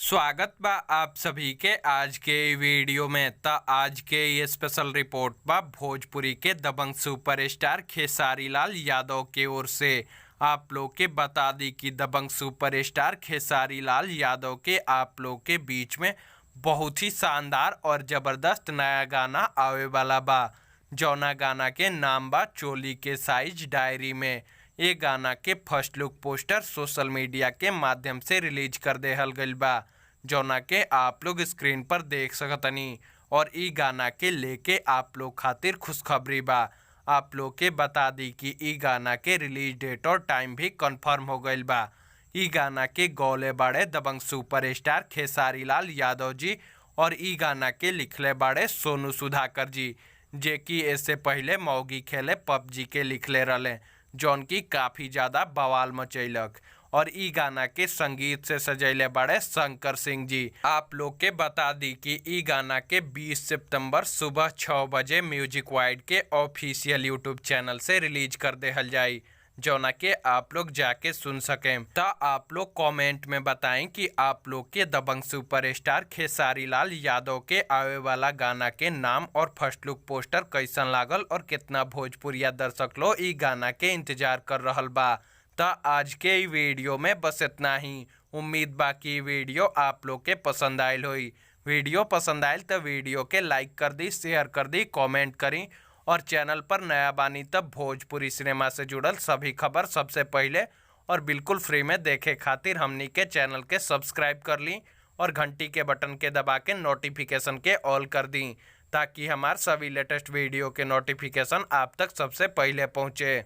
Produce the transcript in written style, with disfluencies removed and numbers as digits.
स्वागत बा आप सभी के आज के वीडियो में। त आज के ये स्पेशल रिपोर्ट बा भोजपुरी के दबंग सुपरस्टार खेसारी लाल यादव के ओर से। आप लोग के बता दी कि दबंग सुपरस्टार खेसारी लाल यादव के आप लोग के बीच में बहुत ही शानदार और ज़बरदस्त नया गाना आवे वाला बा, जौना गाना के नाम बा चोली के साइज डायरी में। ये गाना के first look poster social media के माध्यम से रिलीज कर देहल गइल बा, जौना के आप लोग स्क्रीन पर देख सकतनी। और इ गाना के लेके आप लोग खातिर खुशखबरी बा। आप लोग के बता दी कि इ गाना के रिलीज डेट और टाइम भी कंफर्म हो गइल बा। इ गाना के गौले बाड़े दबंग सुपरस्टार खेसारी लाल यादव जी और इ गाना के लिखले बाड़े सोनू सुधाकर जी, जे कि इससे पहले मौगी खेले पबजी के लिखले रहले, जौन की काफ़ी ज़्यादा बवाल मचैलक। और इ गाना के संगीत से सजैले बाड़े शंकर सिंह जी। आप लोग के बता दी कि इ गाना के 20 सितंबर सुबह 6 बजे म्यूजिक वाइड के ऑफिशियल यूट्यूब चैनल से रिलीज कर देहल जाई, जौना के आप लोग जाके सुन सकें। त आप लोग कमेंट में बताएं कि आप लोग के दबंग सुपरस्टार खेसारी लाल यादव के आवे वाला गाना के नाम और फर्स्ट लुक पोस्टर कैसन लागल और कितना भोजपुरिया दर्शक लोग इ गाना के इंतजार कर रहल बा। त आज के इ वीडियो में बस इतना ही। उम्मीद बा कि वीडियो आप लोग के पसंद आयल होई। वीडियो पसंद आयल तो वीडियो के लाइक कर दी, शेयर कर दी, कमेंट करी और चैनल पर नया बानी तब भोजपुरी सिनेमा से जुड़ल सभी खबर सबसे पहले और बिल्कुल फ्री में देखे खातिर हमनी के चैनल के सब्सक्राइब कर ली और घंटी के बटन के दबा के नोटिफिकेशन के ऑल कर दी, ताकि हमार सभी लेटेस्ट वीडियो के नोटिफिकेशन आप तक सबसे पहले पहुँचे।